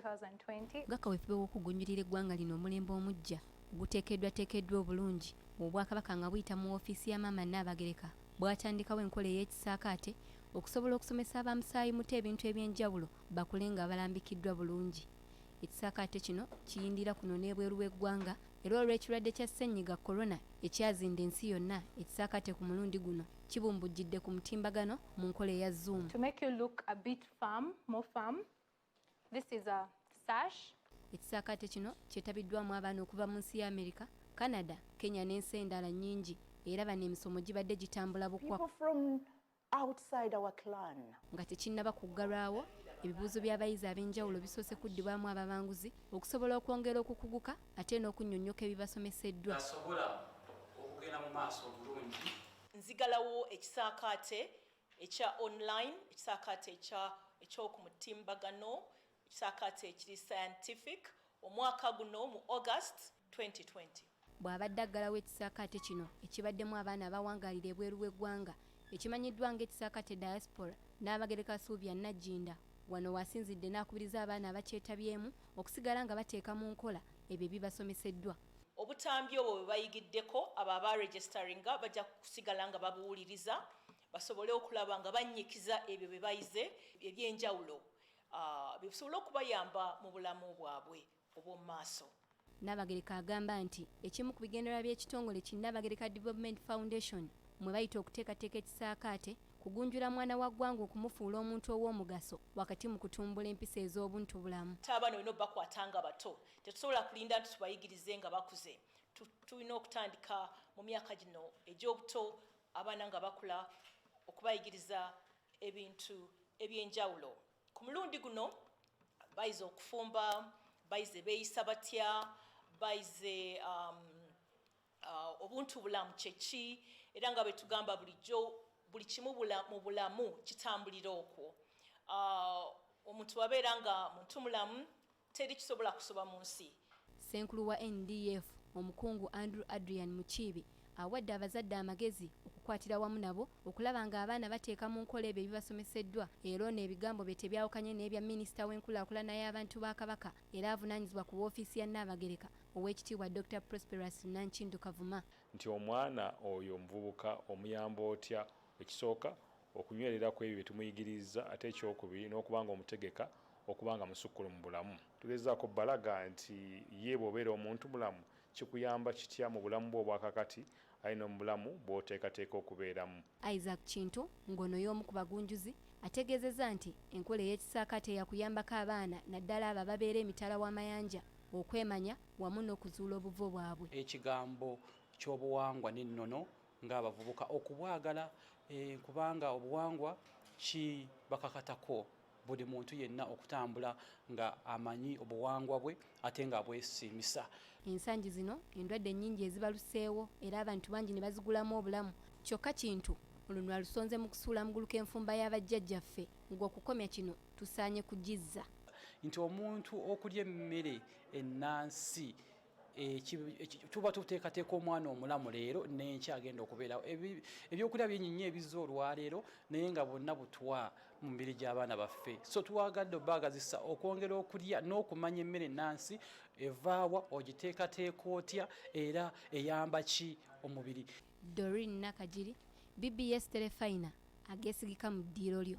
2020. Nga kaweefube w'okugunjulira eggwanga lino omulembe omuggya oguteekeddwateekeddwa obulungi, Obwakabaka nga buyita mu woofiisi ya Maama Nnaabagereka bwatandikawo enkola ey'ekisaakaate okusobola okusomesa aba musaayimuto ebintu eby'enjawulo bakule nga balambikiddwa bulungi. Ekisaakaate kino kiyindira kuno n'ebweru w'eggwanga era olw'ekirwadde kya Ssennyiga Corona ekyazinda ensi yonna, ekisaakaate ku mulundi guno kibumbujjidde ku mutimbagano mu nkola eya Zoom. To make you look a bit firm, more firm, this is a sash. Ekisaakaate kino kyetabiddwamu abaana okuva mu nsi ya Amerika, Canada, Kenya n'ensi endala nnyingi era bano emisomo gibadde gitambula bukwa. People from outside our clan. Nga tekinnaba kuggalwawo, ebibuuzo by'abayizi ab'enjawulo bisoose kuddibwamu ababanguzi okusobola okwongera okukuguka ate n'okunnyonnyoka ebibasomeseddwa. Asobola okugenda mu maaso obulungi. Nzigalawo ekisaakaate ekya online, ekisaakaate eky'okumutimbagano, ekisaakaate ekiri scientific omwaka guno mu August 2020. Bw'abadde aggalawo ekisaakaate kino ekibaddemu abaana abawangaalira ebweru w'eggwanga ekimanyiddwa nga ekisaakaate diaspora, Nnaabagereka Sylvia Nagginda wano w'asinzidde n'akubiriza abaana abakyetabyemu okusigala nga bateeka mu nkola ebyo ebibasomeseddwa. Obutambi obwo bwe bayigiddeko abo abaregisteringa bajja kusigala nga babuwuliriza basobole okulaba nga bannyikiza ebyo bye bayize eby'enjawulo bisobole okubayamba mu bulamu bwabwe obw'omu maaso. Nnaabagereka agamba nti ekimu ku bigendererwa by'ekitongole ki Nnaabagereka Development Foundation mwe bayita okuteekateeka ekisaakaate kugunjula mwana wa ggwanga okumufuula omuntu ow'omugaso wakati mu kutumbula empisa ez'obuntubulamu. Ate abaana olina obakwata nga bato, tetusobola kulinda nti tubayigirize nga bakuze. Tulina okutandika mu myaka gino egy'obuto, abaana nga bakula, okubayigiriza ebintu ebyenjawulo. Ku mulundi guno bayize okufumba, bayize beeyisa batya, bayize obuntu bulamu kyeki, era nga bwe tugamba bulijjo, buli kimu mu bulamu kitambulira okwo. Omuntu wabeera nga muntu mulamu, teri kisobola kusoba mu nsi. Ssenkulu wa NDF omukungu Andrew Adrian Mukiibi awadde abazadde amagezi okukwatira wamu nabo okulaba ng'abaana bateeka mu nkola ebyo ebibasomeseddwa era ono ebigambo bye tebyawukanye n'ebya minisita w'enkulaakulana y'abantu ba Kabaka era avunaanyizibwa ku woofiisi ya Nnaabagereka Oweekitiibwa Dokita Prosperous Nankindu Kavuma. Nti omwana oyo omuvubuka omuyamba otya ekisooka okunywerera ku ebyo bye tumuyigirizza ate ekyokubiri n'okuba nga omutegeka okuba nga musukkulu mu bulamu. Tugezaako balaga nti ye bw'obeera omuntu mulamu kikuyamba kitya mu bulamu bwo obwakakati aye n'omu bulamu bw'oteekateeka okubeeramu. Isaac Kintu ng'ono y'omu ku bagunjuzi ategeezezza nti enkola ey'ekisaakaate yakuyambako abaana naddala abo ababeera emitala w'amayanja okwemanya wamu n'okuzuula obuvo bwabwe. Ekigambo ky'obuwangwa n'ennono ng'abavubuka okubwagala kubanga obuwangwa kibakakatako buli muntu yenna okutambula nga amanyi obuwangwa bwe ate nga abwesiimisa. Ensangi zino endwadde nnyingi ezibaluseewo era abantu bangi ne bazigulamu obulamu kyokka Kintu olunwe alusonze mu kusuula muguluka enfumba ya bajjajjaffe ng'okukomya kino tusaanye kugizza. Nti omuntu okulya emmere ennansi tuba tuteekateeka omwana omulamu leero n'enkya agenda okubeerawo. Ebyokulya bingi nnyo ebizza olwaleero naye nga bonna butwa mu mibiri gy'abaana baffe. So twagadde obaagazisa okwongera okulya n'okumanya emmere ennansi evaawa, ogiteekateeka otya era eyamba ki omubiri. Doreen Nakagiri, BBS Terefayina, ageesigika mu ddiiro lyo.